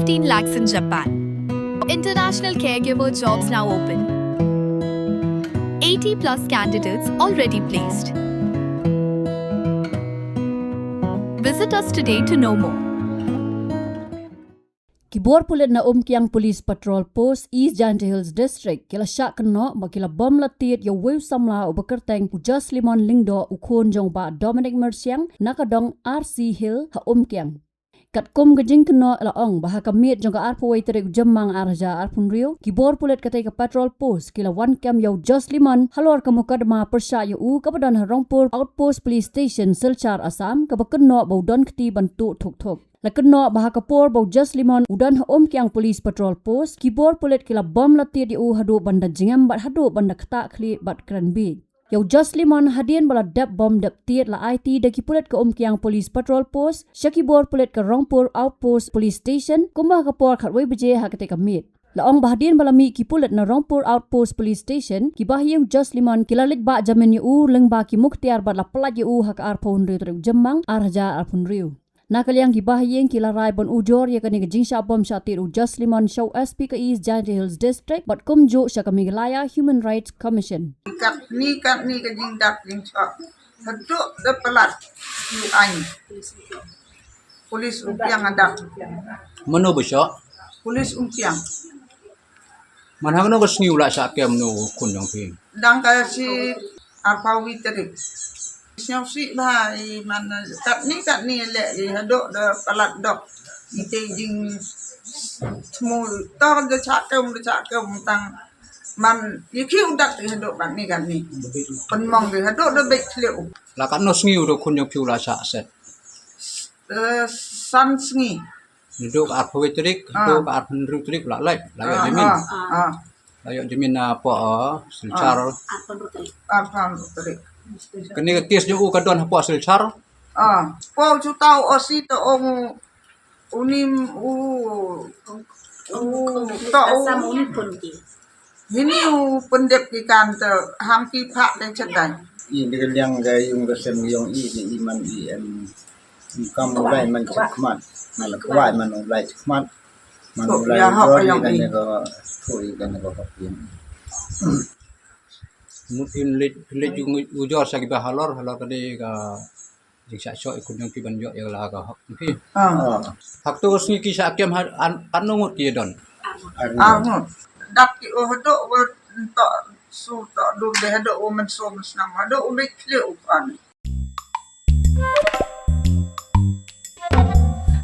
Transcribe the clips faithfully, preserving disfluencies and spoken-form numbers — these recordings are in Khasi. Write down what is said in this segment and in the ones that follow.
Fifteen lakhs in Japan. International caregiver jobs now open. Eighty plus candidates already placed. Visit us today to know more. Ki bor pulit na Umkiang Police Patrol Post, East Jaintia Hills District, ki la shah kynnoh ba ki la bom la tied ïa uwei u samla uba kyrteng u Joslimon Lyngdoh, u khun jong u Bah Dominic Myrsiang, na ka dong R C Hill ha Umkiang. Katkum ka jingkynnoh la ong ba ha ka miet jong ka arphew wei tarik u Jymmang ar hajar arphew hynriew, ki bor pulit katei ka patrol post ki la wan kem ïa u Joslimon halor ka mukotduma pyrshah ïa u kaba don ha Rongpur Outpost Police Station, Silchar, Assam, kaba kynnoh ba u don kti ban tuh thuk thuk. La kynnoh ba ha ka por ba u Joslimon u don ha Umkiang Police Patrol Post, ki bor pulit ki la bom la tied ïa u haduh ban da jngem bad haduh ban da ktah khlieh bad kren bieit. Ïa u Joslimon, hadien ba la dep bom dep tied, la aiti da ki pulit ka Umkiang Police Patrol Post sha ki bor pulit ka Rongpur Outpost Police Station kumba ha ka por khatwei baje ha katei ka miet. La ong ba hadien ba la mih ki pulit na Rongpur Outpost Police Station, ki bahaïing u Joslimon ki la leit bah jamin ïa u lyngba ki muktiar bad la pyllait ïa u ha ka arphew hynriew tarik u Jymmang ar hajar arphew hynriew. Na ka liang ki bahaïing ki la rai ban ujor ïa kane ka jingshah bom shah tied u Joslimon sha u S P ka East Jaintia Hills District bad kumjuh sha ka Meghalaya Human Rights Commission. Katne katne ka jingdap jingshoh, haduh da palat u aiñ. Police Umkiang haduh. Mano ba shoh? Police Umkiang. Man hangno ka sngi u la shah kem na u khun jong phi? Dang ka shi arphew wei tarik. Sngewsih bha i man, katne katne leh i haduh da palat dok. I te jingthmu, to da shah kem, da shah kem tang man i khiew dat i haduh katne katne. Pynmong i haduh da beit khlieh. La katno sngi u da khun jong phi u la shah set? Eh, san sngi. Naduh ka arphew wei tarik, ah, naduh ka arphew hynriew tarik la lait, la ïoh jamin. Ah, ah. La ïoh jamin, ah, hapoh, ah, Silchar. Ah. Arphew hynriew tarik. Kane ka kes jong u ka don hapoh Silchar. Ah, hapoh juta u O C to ong u, u ni u, u to u. Hini u pyndep ki kan te hangki phah te chetai. I de ka liang ka ïung ka sem ïong i, i man i em. Kam u lai man chakmat, man la kwai man u lai chakmat, man u lai ujor i kane ka, thui kane ka papian. Mut in leit, leit ujor sa ki ba halor, halor kane ka jingshah shoh i khun jong phi ban ïoh ïa la ka hok phi. Ah. Hak to sngi ki shah kem ha, an, katno ngut ki don? Ar ngut. Dap ki u haduh u to su to dur de haduh u men su men snam haduh u bit khlieh u pan.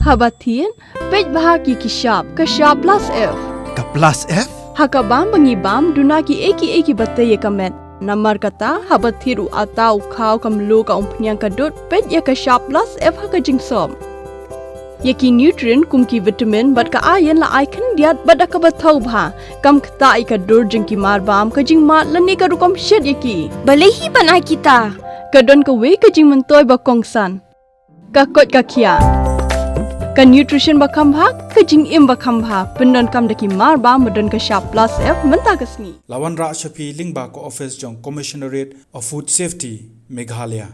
Haba thied, peit bha ki ki shap, ka shap plus F. Ka plus F? Ha ka bam ba ngi bam, duna kiei kiei kiba tei ïa ka met. Namar kata, haba thied u atta u khaw ka mluh ka umphniang ka dud, peit ïa ka shap plus F ha ka jingsop. Ïa ki nutrient kum ki vitamin bad ka iron la ai khyndiat bad da kaba thaw bha. Kam ktah ïa ka dur jong ki mar bam, ka jingmad lane ka rukom shet ïa ki. Balei hi ban ai kita? Ka don kawei ka jingmyntoi ba kongsan. Ka koit ka khiah. Ka nutrition ba kham bha, ka jingim ba kham bha. Pyndonkam da ki mar bam ba don ka shap plus F mynta ka sngi. La wanrah sha phi lyngba ka office jong Commissionerate of Food Safety, Meghalaya.